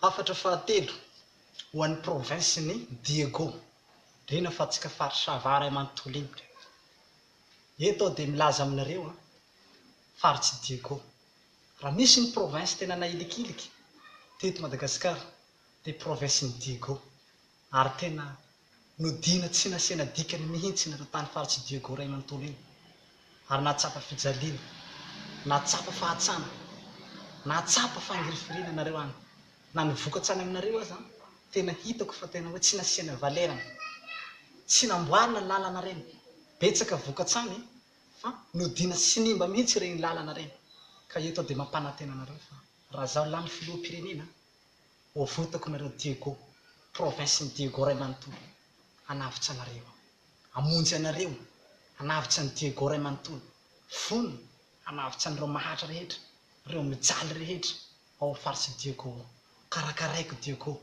Hafatra fahatelo ho an'ny province-n'i Diego, indrindra fa antsika faritra Sava iray manontolo iny. Eto aho dia milaza aminareo an, farits'i Diego. Raha misy ny province tena nahilikiliky teto Madagasikara dia province-n'i Diego. Ary tena nodiana tsy nasiana dikany mihitsy nareo tany farits'i Diego iray manontolo iny. Ary nahatsapa fijaliana, nahatsapa fahatsana, nahatsapa fangirifiriana nareo any. Na ny vokatra any aminareo aza tena hitako fa tena hoe tsy nasiana valerany. Tsy namboarina ny lalana ireny. Betsaka vokatra any fa nodiana sinimba mihitsy ireny lalana ireny. Ka eto aho dia mampanantena anareo fa raha zaho lany filoham-pirenena, ho avotako nareo Diego, province-n'i Diego iray manontolo. Hanavotra anareo aho. Hamonjy anareo, hanavotra an'i Diego iray manontolo. Vonona hanavotra an'ireo mahatra rehetra, ireo mijaly rehetra ao farits'i Diego ao. Karakaraiko Diego.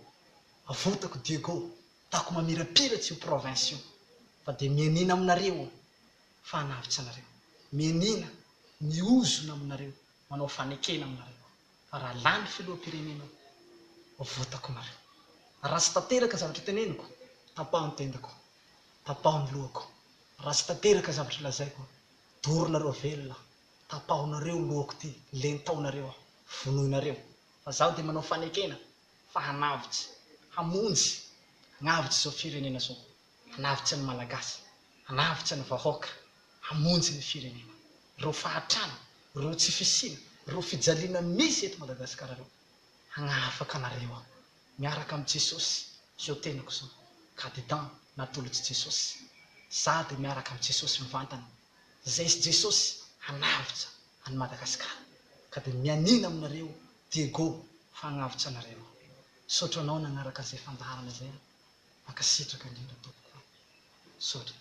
Avotako Diego. Tako mamirapiratsy io province io. Fa dia mianiana aminareo aho fa hanavotra anareo. Mianiana, mihozona aminareo, manao fanekena aminareo aho fa raha lany filoham-pirenena aho, avotako nareo. Raha tsy tanteraka ny zavatra teneniko, tapaho ny tendako, tapaho ny lohako. Raha tsy tanteraka ny zavatra lazaiko, doronareo velona aho. Tapahonareo lohako ty, lentaonareo aho, vonoinareo, fa zaho dia manao fanekena fa hanavotsy, hamonjy, hagnavotsy izao firenena izao, hanavotsy ny Malagasy, hanavotsy ny vahoaka, hamonjy ny firenena. Ireo fahatrana, ireo tsy fisiana, ireo fijaliana misy eto Madagasikara ireo, hagnafaka anareo aho, miaraka amin'i Jesosy, izao tenako izao, kadidan natolotr'i Jesosy, za dia miaraka amin'i Jesosy mivantana, Zay sy Jesosy hanavotra an'i Madagascar ka dia mianiana aminareo Diego fa hagnavotra anareo aho. Misaotra anao nagnaraka an'izay fandaharana izay an. Mankasitraka indrindra tompoko an. Misaotra.